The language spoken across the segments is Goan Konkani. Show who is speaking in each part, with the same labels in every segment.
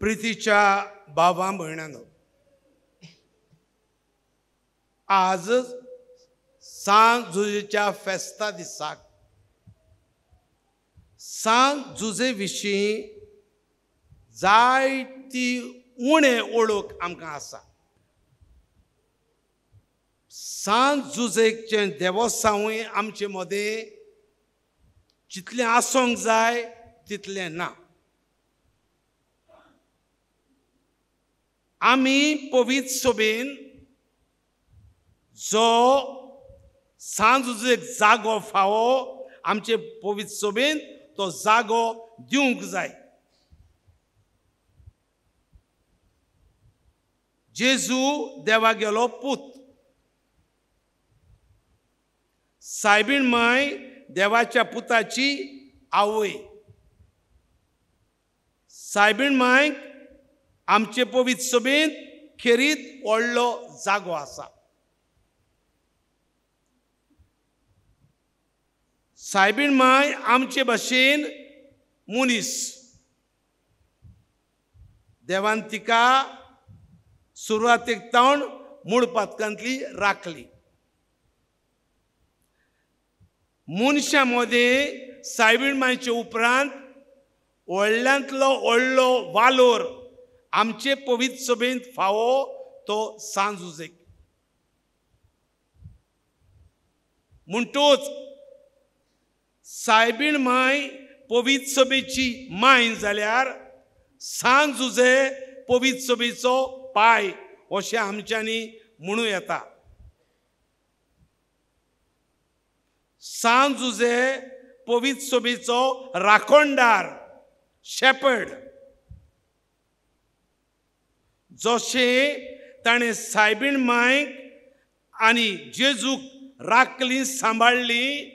Speaker 1: प्रितीच्या भावा भयणांनो, आज सांत जुजेच्या फेस्ता दिसाक सांत जुजे विशीं जायती उणें ओळख आमकां आसा. सांत जुजेचें देवस्तांवूय आमचे मदें जितलें आसूंक जाय तितलें ना. आमी पवित्र सभेन जो सांत जुजेक जागो फावो आमचे पवित्र सभेन तो जागो दिवंक जाय. जेजू देवागेलो पूत, सायबीण माय देवाच्या पुताची आवय. सायबीण मायक आमचे पवित्र सभेंत खेरीत व्हडलो जागो आसा. सायबीण माय आमचे भाशेन मनीस, देवान तिका सुरवातेक तावन मूळ पातकांतली राखली. मनशां मदें सायबीण मायचे उपरांत व्हडल्यांतलो व्हडलो वालोर आमचे पवित्र सभेंत फावो तो सांत जुजेक. म्हणटूच सायबीण माय पवित्र सभेची माय जाल्यार सांत जुजे पवित्र सभेचो पाय अशें आमच्यांनी म्हणूं येता. सांत जुजे पवित्र सभेचो राखणदार, शेपर्ड. जशें ताणें सायबीण मायक आनी जेजूक राखली सांबाळ्ळी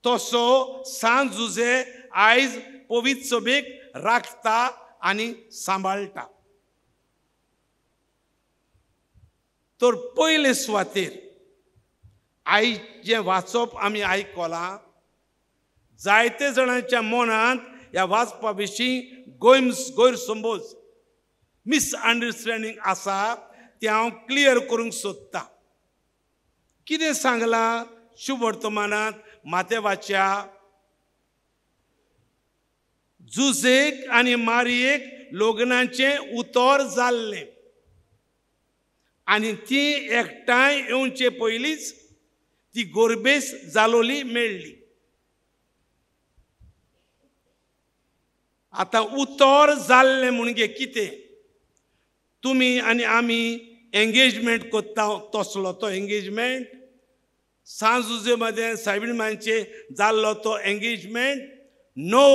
Speaker 1: तसो सांत जुजे आयज पवित्र सभेक राखता आनी सांबाळटा. तर पयले सुवातेर आयज जें वाचप आमी आयकलां, जायते जाणांच्या मनांत ह्या वाचपा विशीं गैरसमज, मिसअंडरस्टँडींग आसा, तें हांव क्लियर करूंक सोदतां. कितें सांगलां शुभवर्तमानांत मातेवाच्या जुजेक आनी मारयेक लग्नाचें उतर जाल्लें आनी ती एकठांय येवचे पयलींच ती गोरबेस जालोली मेळ्ळी. आतां उतर जाल्लें म्हणजे कितें? तुमी आनी आमी एंगेजमेंट करता तसलो तो एंगेजमेंट, सांत जुजे मदें सायबीण मांयचे जाल्लो तो engagement? No,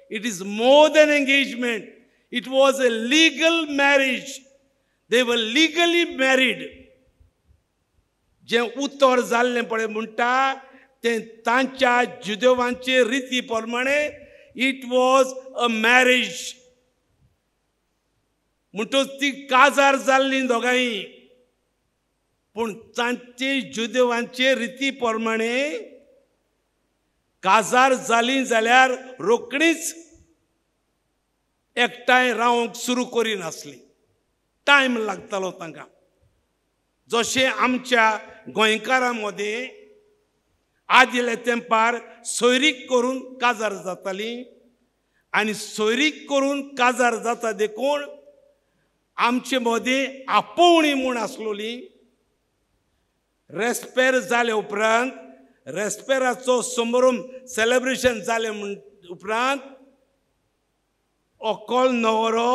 Speaker 1: it is more than engagement. It was a legal marriage. They were legally married. जें उतर जाल्लें पळय म्हणटा तें तांच्या जुदेवांचे रिती प्रमाणे it was a marriage. म्हणटच ती काजार जाल्ली दोगांय, पूण तांचे जुदेवांचे रिती प्रमाणे काजार जाली जाल्यार रोखडीच एकठांय रावंक सुरू करिनासली. टायम लागतालो तांकां. जशें आमच्या गोंयकारां मदें आदल्या तेंपार सोयरीक करून काजार जाताली आनी सोयरीक करून काजार जाता देखून आमचे मदें आपोवणी म्हूण आसलोली. रेस्पेर जाले उपरांत, रेस्पेराचो समारंभ सेलेब्रेशन जालें म्हूण उपरांत व्हंकल न्हवरो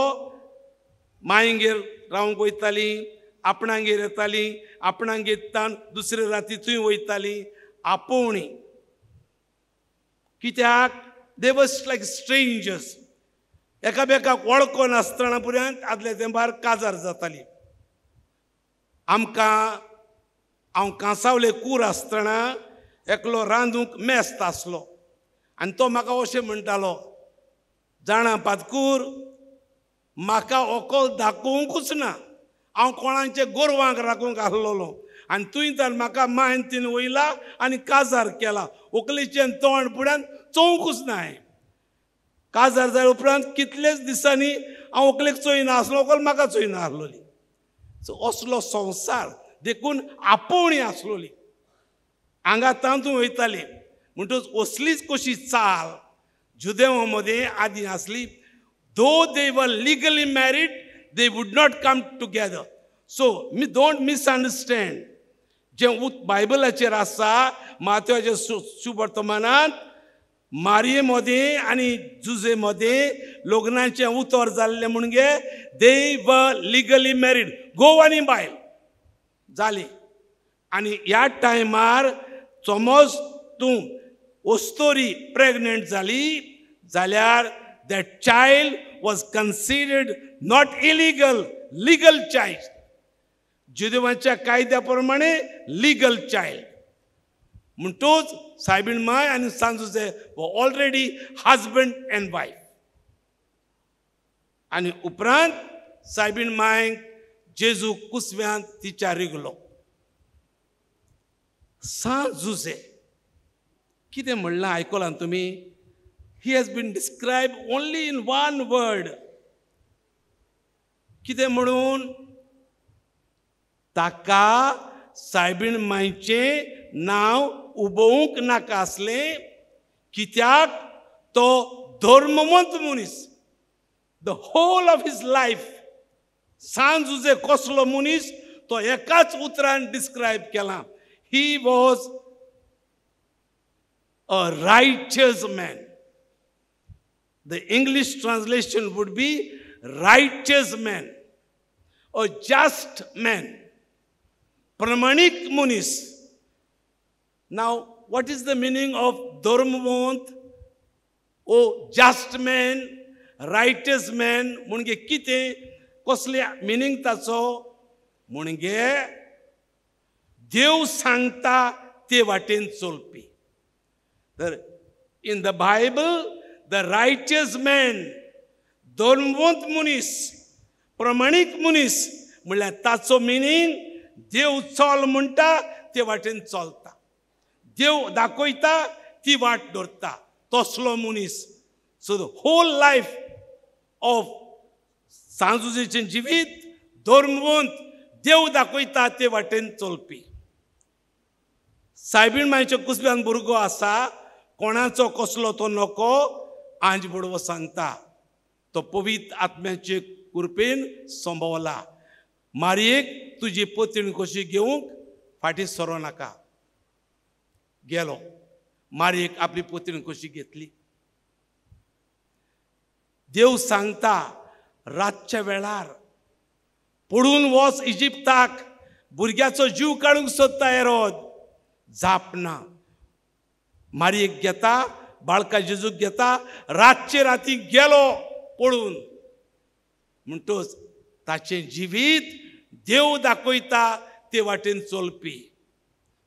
Speaker 1: मांयगेर रावंक वयताली, आपणागेर येताली, आपणागेर तान दुसरे राती थंय वयताली. आपोवणी कित्याक? दे वॉज लायक स्ट्रेंजर्स. एकामेकाक वळखो नासतना पर्यंत आदल्या तेंपार काजार जाताली. आमकां हांव कांसावले कूर आसतना एकलो रांदूंक मेस्त आसलो आनी तो म्हाका अशें म्हणटालो, जाणा पादकूर, म्हाका व्हंकल दाखोवंकूच ना, हांव कोणाचे गोरवांक राखूंक आसलेलो आनी तुवें तर म्हाका मायन तीन वयला आनी काजार केला, व्हंकलेचें तोंड फुड्यान चोवंकूच ना हांवें. काजार जाल्या उपरांत कितलेच दिसांनी हांव व्हंकलेक चोयना आसलो, व्हंकल म्हाका चोयना आसलोली. सो असलो संवसार, देखून आपोवणी आसलोली, हांगा तांतूं वयताली. म्हणटकच असलीच कशी चाल जुदेवा मदें आदीं आसली. Though they were legally married, they would not come together. So me don't misunderstand. जें बायबलाचेर आसा, माथ्याच्या शुभवर्तमानांत मारये मदें आनी जुजे मदें लग्नाचें उतर जाल्लें म्हणगे they were legally married, घोव आनी बायल जाली. आनी ह्या टायमार समज तूं ओस्तोरी प्रेग्नंट जाली जाल्यार that child was considered not illegal, legal child. जुदेवाच्या कायद्या प्रमाणे लिगल चायल्ड. म्हणटोच सायबीण माय आनी सांजुजे ऑलरेडी हजबंड अँड वायफ. आनी उपरांत सायबीण मायक जेजू कुसव्यांत तिच्या रिगलो. सांजुजे कितें म्हणलां आयकलां तुमी? He has been described only in one word. कितें म्हणून? ताका सायबीण मायचें नांव उबोवंक नाका आसलें, कित्याक तो धर्मवंत मनीस. The whole of his life सांजुजे कसलो मनीस तो एकाच उतरान डिस्क्रायब केला. He was a righteous man. The English translation would be righteous man, a just man, प्रमाणीक मनीस. Now, what is the meaning of धर्मवंत, O just man, righteous man? म्हणजे कितें, कसलें मिनींग ताचो? म्हणजे देव सांगता ते वाटेन चलपी. तर in the Bible the righteous man, धर्मवंत मनीस, प्रमाणीक मनीस म्हणल्यार ताचो मिनींग देव चल म्हणटा ते वाटेन चलता, देव दाखयता ती वाट धरता, तसलो मनीस. So the whole life of सांजुजेचें जिवीत धर्मवंत, देव दाखयता ते वाटेन चलपी. सायबीण मायच्या कुसब्यान भुरगो आसा, कोणाचो कसलो तो नको, आंज बडवो सांगता तो पवित्र आत्म्याचे कृपेन संभवला. मारयेक तुजी पतीण कशी घेवंक फाटीं सरो नाका. गेलो, मारयेक आपली पतीण कशी घेतली. देव सांगता रातच्या वेळार पडून वच इजिप्ताक, भुरग्याचो जीव काडूंक सोदता हेरोद. जाप ना. मारयेक घेता, बाळका जेजूक घेता, रातचे राती गेलो पळून. म्हणटोच ताचें जिवीत देव दाखयता ते वाटेन चलपी.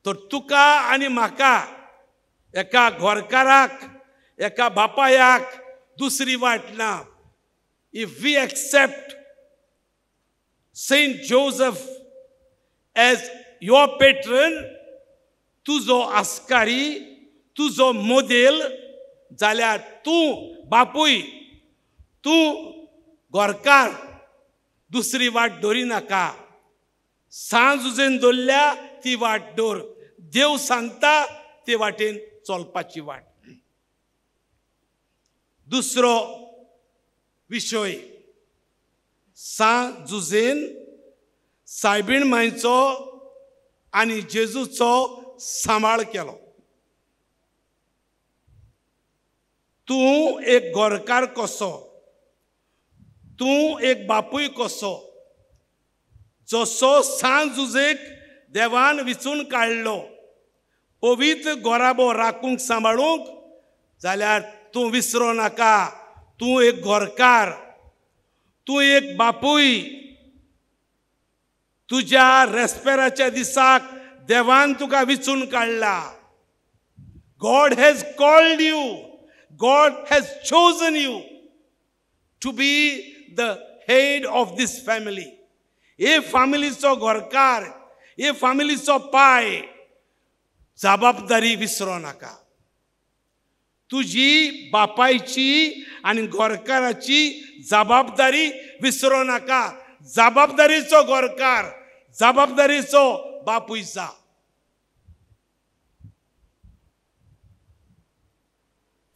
Speaker 1: तर तुका आनी म्हाका एका घरकाराक, एका बापायाक दुसरी वाट ना. If we accept Saint Joseph as your patron, तुजो आस्कारी, तुजो मोदेल, जाल्यार तूं बापूय, तूं घरकार दुसरी वाट धरी नाका. सांजुजेन धरल्या ती वाट दवर. देव सांगता ते वाटेन चलपाची वाट. दुसरो विशय, सांजुजेन सायबीण मायचो आनी जेजूचो सांबाळ केलो. तूं एक घरकार कसो, तूं एक बापूय कसो, जसो सांजुजेक देवान विचून काडलो पवित्र गोराबो राखूंक सांबाळूंक, जाल्यार तूं विसरो नाका, तूं एक घरकार, तूं एक बापूय. तुज्या रेस्पेराच्या दिसाक देवान तुका विचून काडला. God has called you, God has chosen you to be the head of this family. हे फॅमिलीचो घरकार, हे फॅमिलीचो पाय, जबाबदारी विसरो नाका. तुजी बापायची आनी घरकाराची जबाबदारी विसरो नाका. जबाबदारीचो घरकार, जबाबदारीचो बापूय जा.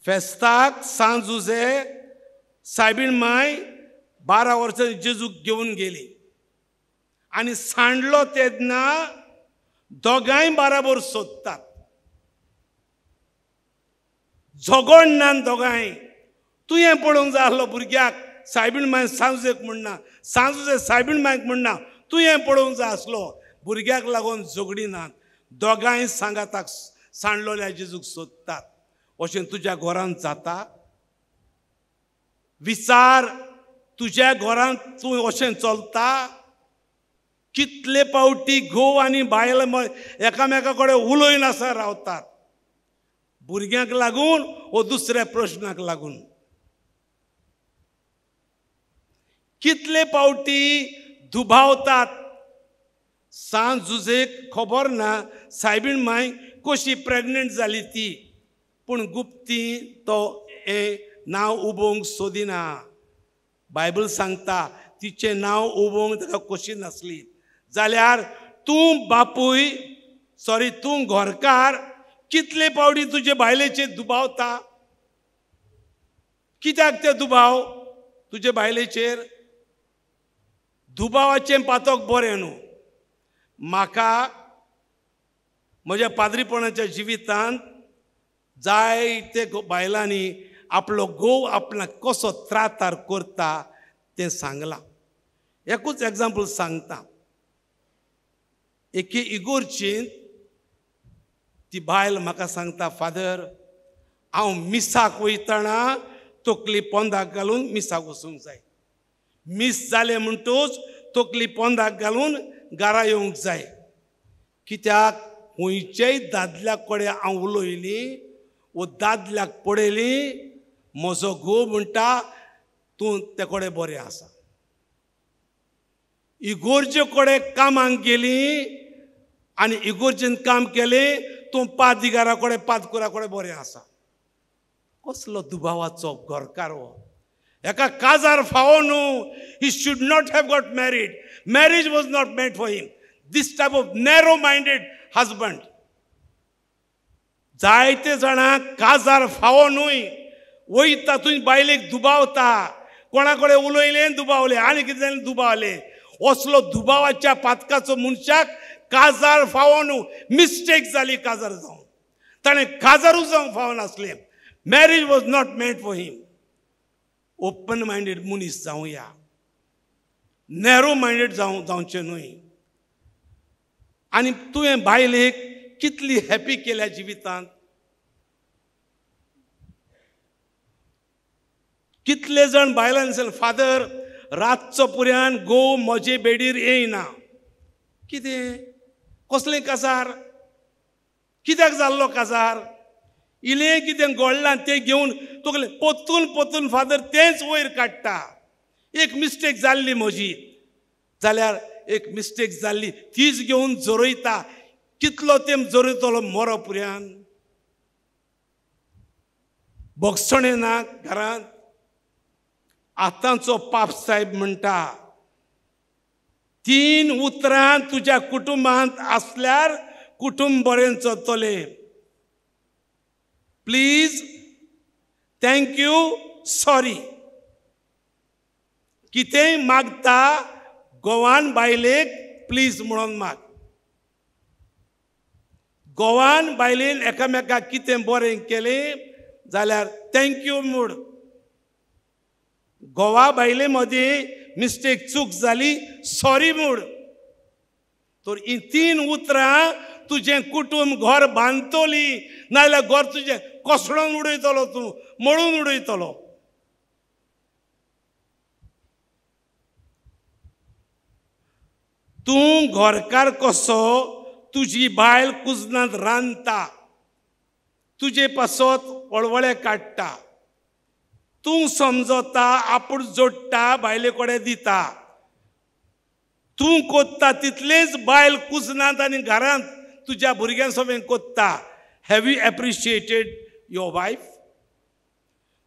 Speaker 1: फेस्ताक सांत जुजे सायबीण माय 12 वर्सां जेजूक घेवन गेली आनी सांडलो तेन्ना दोगांय बराबर सोदतात. झगडनान दोगांय. तुवें पळोवंक जाय आसलो भुरग्याक. सायबीण माय सांजुजेक म्हणना, सांजुजे सायबीण मायक म्हणना, तुवें पळोवंक जाय आसलो भुरग्याक लागून झगडी नात. दोगांय सांगाताक सांडलोल्या जेजूक सोदतात. अशें तुज्या घरांत जाता? विचार, तुज्या घरांत तूं अशें चलता? कितले पावटी घोव आनी बायल एकामेका कडेन उलयनासतना रावतात, भुरग्यांक लागून वो दुसऱ्या प्रश्नाक लागून. कितले पावटी दुबावतात. सांत जुजेक खबर ना सायबीण माय कशी प्रेग्नंट जाली ती, पूण गुप्ती तो हें नांव उबोवंक सोदिना. बायबल सांगता तिचें नांव उबोवंक ताका कशी नासली. जाल्यार तूं बापूय, सॉरी, तूं घरकार कितले पावटी तुजे बायलेचेर दुबावता? कित्याक ते दुबाव तुजे बायलेचेर? दुबावाचें पातक बरें न्हू. म्हाका म्हज्या पाद्रीपणाच्या जिवितांत जायते बायलांनी आपलो घोव आपणाक कसो त्रातार करता तें सांगलां. एकूच एग्जाम्पल सांगता. एके इगोर्चींत ती बायल म्हाका सांगता, फादर हांव मिसाक वयतना तकली पोंदाक घालून मिसाक वचूंक जाय. मीस जालें म्हणटूच तकली पोंदाक घालून घरा येवंक जाय. कित्याक खंयच्याय दादल्या कडेन हांव उलयली वो दादल्याक पळयली, म्हजो घोव म्हणटा तूं ते कडेन बरें आसा. इगोर्जे कडेन कामाक गेली आनी इगोर्जेन काम केलें, तूं पादिगारा कडेन पादकुरा कडेन बरें आसा. कसलो दुबावाचो घरकार हो. एका काजार फावो न्हू. He should not have got married. Marriage was not made for him. This type of narrow minded husband. जायते जाणां काजार फावो न्हय वयता, तुवें बायलेक दुबावता, कोणा कडेन उलयलें दुबावलें आनी कितें जालें दुबावलें. असलो दुबावाच्या पातकाचो मनशाक काजार फावो न्हू. मिस्टेक जाली काजार जावन, ताणें काजारूच जावंक फावो नासलें. Marriage was not made for him. Open minded मनीस जावया, नॅरो मायंडेड जावचें न्हय. आनी तुवें बायलेक कितली हॅपी केल्या जिवितांत. कितले जाण बायलांनी सांगलें, फादर रातचो पुऱ्यान घोव म्हजे बेडीर येयना. कितें? कसलें काजार? कित्याक जाल्लो काजार? इल्लें कितें घडलां तें घेवन तुगेलें पोतून पोतून फादर तेंच वयर काडटा. एक मिस्टेक जाल्ली म्हजी, जाल्यार एक मिस्टेक जाल्ली तीच घेवन जोरयता. कितलो तेंप जोरयतलो मरो पुऱ्यान? भोगसणें ना घरांत. आतांचो पाप साहेब म्हणटा, 3 उतरां तुज्या कुटुंबांत आसल्यार कुटुंब बरें चलतलें. Please, thank you, sorry. कितेंय मागता गोवान बायलेक प्लीज म्हणून माग. गोवान बायलेन एकामेकाक कितें बरें केलें जाल्यार thank you म्हूण. गोवा बायले मदीं मिस्टेक चूक जाली सॉरी म्हूण. तर ही 3 उतरां तुजें कुटुंब घर बांदतली, नाजाल्यार घर तुजें कोसळोन उडयतलो, तूं मळून उडयतलो. तूं घरकार कसो तुजी बायल कुजनांत रांदता, तुजे पासत वळवळे काडटा, तूं समजता, आपूण जोडटा, बायले कडेन दिता. तूं कोत्ता तितलेंच बायल कुजनांत आनी घरांत तुज्या भुरग्यां समेत कोत्ता. Have you appreciated your wife?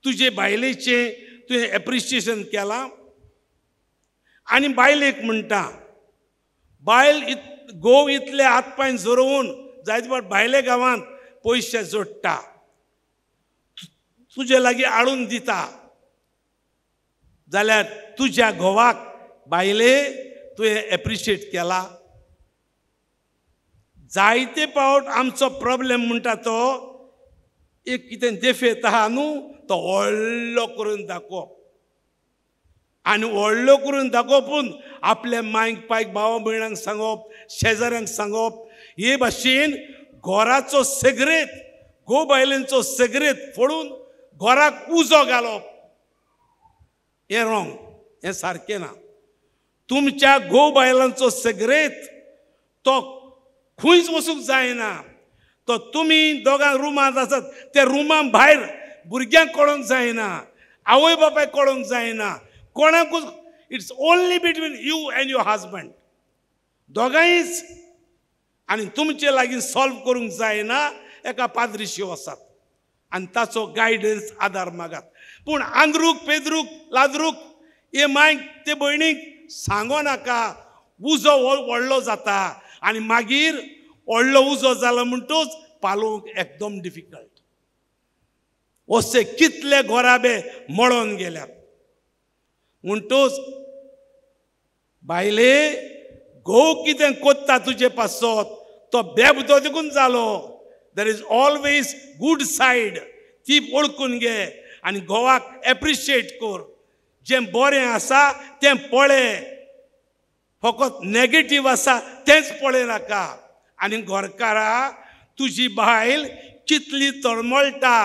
Speaker 1: तुजे बायलेचें तुवें एप्रिशिएशन केलां? आनी बायलेक म्हणटा, बायल घोव इतले हात पांय झरोवन जायते फावट भायले गांवांत पयशे जोडटा, तुजे लागीं हाडून दिता, जाल्यार तुज्या घोवाक बायले तुवें एप्रिशिएट केला? जायते फावट आमचो प्रॉब्लेम म्हणटा तो एक कितें देफेत आहा न्हू तो व्हडलो करून दाखोवप, आनी व्हडलो करून दाखोवपून आपल्या मायक पायक भावा भयणांक सांगप, शेजाऱ्यांक सांगप. हे भाशेन घराचो सेगरेत, घोव बायलेंचो सेगरेत फोडून घराक उजो घालप हें रोंग, हें सारकें ना. तुमच्या घोव बायलांचो सेगरेत तो खंयच वचूंक जायना. तो तुमी दोगां रुमांत आसात त्या रुमा भायर भुरग्यांक कळोंक जायना, आवय बापायक कळोंक जायना, कोणाकूच. It's only between you and your husband, दोगांयच. आनी तुमचे लागीं सॉल्व करूंक जायना एका पाद्रिशी वसात आनी ताचो गायडन्स आदार मागात. पूण आंद्रूक पेद्रूक लाद्रूक हे मायक ते भयणीक सांगो नाका, उजो व्हडलो जाता आनी मागीर व्हडलो उजो जालो म्हणटूच पालोवंक एकदम डिफिकल्ट. अशे कितले घराबे मळोन गेल्यात. म्हणटूच बायले, घोव कितें कोत्ता तुजे पासत तो बेबदो देखून जालो. There is always good side, ती वळखून घे आनी घोवाक एप्रिशिएट कर. जें बरें आसा तें पळय, फकत नेगेटीव आसा तेंच पळय नाका. आनी घरकारा, तुजी बायल कितली तळमळटा,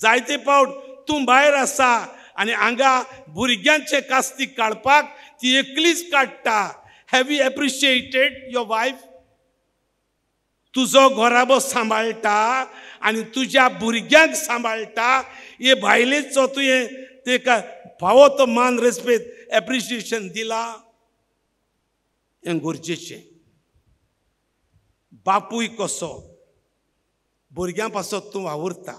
Speaker 1: जायते फावट तूं भायर आसा आनी हांगा भुरग्यांचे कास्ती काडपाक ती एकलीच काडटा. Have you appreciated your wife? तुजो घराबो सांबाळटा आनी तुज्या भुरग्यांक सांबाळटा. हे बायलेचो तुवें तेका फावो तो मान, रेस्पेद, एप्रिशिएशन दिला, हें गरजेचें. बापूय कसो भुरग्यां पासत तूं वावुरता.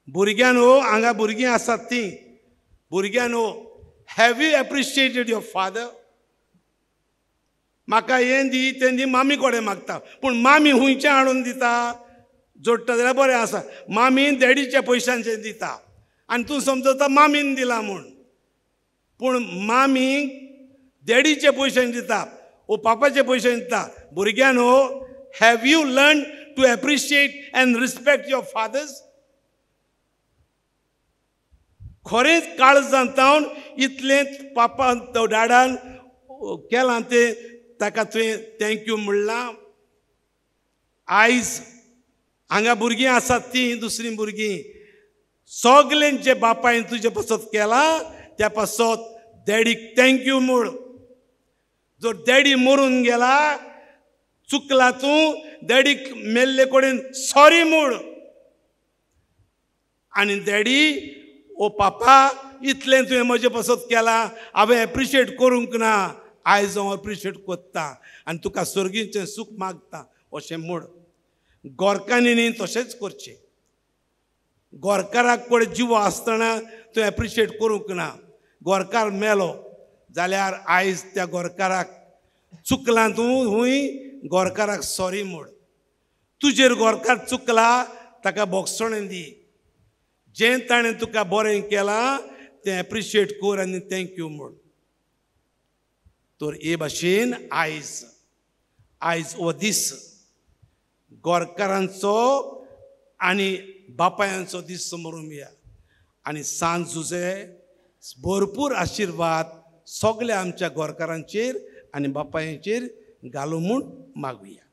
Speaker 1: भुरग्यां न्हू, हांगा भुरगीं आसात तीं भुरग्यां न्हू, have you appreciated your father? म्हाका हें दी तें दी मामी कडेन मागता, पूण मामी खुंयचें हाडून दिता? जोडटा जाल्यार बरें आसा, मामी डॅडीच्या पयशांचें दिता आनी तूं समजता मामीन दिला म्हूण, पूण मामी डॅडीचे पयशे दिता ओ पापाचे पयशे दिता. भुरग्यां न्हू, have you learn to appreciate and respect your fathers? खरेंच काळजांत जावन इतलें पापान डाडान केलां तें ताका तुवें thank you म्हणलां? आयज हांगा भुरगीं आसात तीं दुसरीं भुरगीं, सगळें जे बापायन तुजे पासत केलां त्या पासत डॅडीक thank you म्हूण. जर डॅडी मरून गेला, चुकला तूं, डॅडीक मेल्ले कडेन सॉरी म्हूण. आनी डॅडी, ओ पापा, इतलें तुवें म्हजें पासत केलां, हांवें एप्रिशिएट करूंक ना, आयज हांव एप्रिशिएट कोत्ता आनी तुका सर्गीचें सूख मागता, अशें म्हूण. गोरकांनी तशेंच करचें. गोरकाराक कडेन जिवो आसतना तूं एप्रिशिएट करूंक ना, गोरकार मेलो जाल्यार आयज त्या गोरकाराक चुकलां तूं, हूंय गोरकाराक सॉरी म्हूण. तुजेर गोरकार चुकला ताका बोगसणें दी, जें ताणें तुका बरें केलां तें एप्रिशिएट कर आनी thank you म्हूण. तर हे भाशेन आयज आयज हो दीस गोरकारांचो आनी बापायांचो दीस समोर या आनी सांज जुजे भरपूर आशिर्वाद सगळ्या आमच्या गोरकारांचेर आनी बापायांचेर घालूं म्हूण मागुया.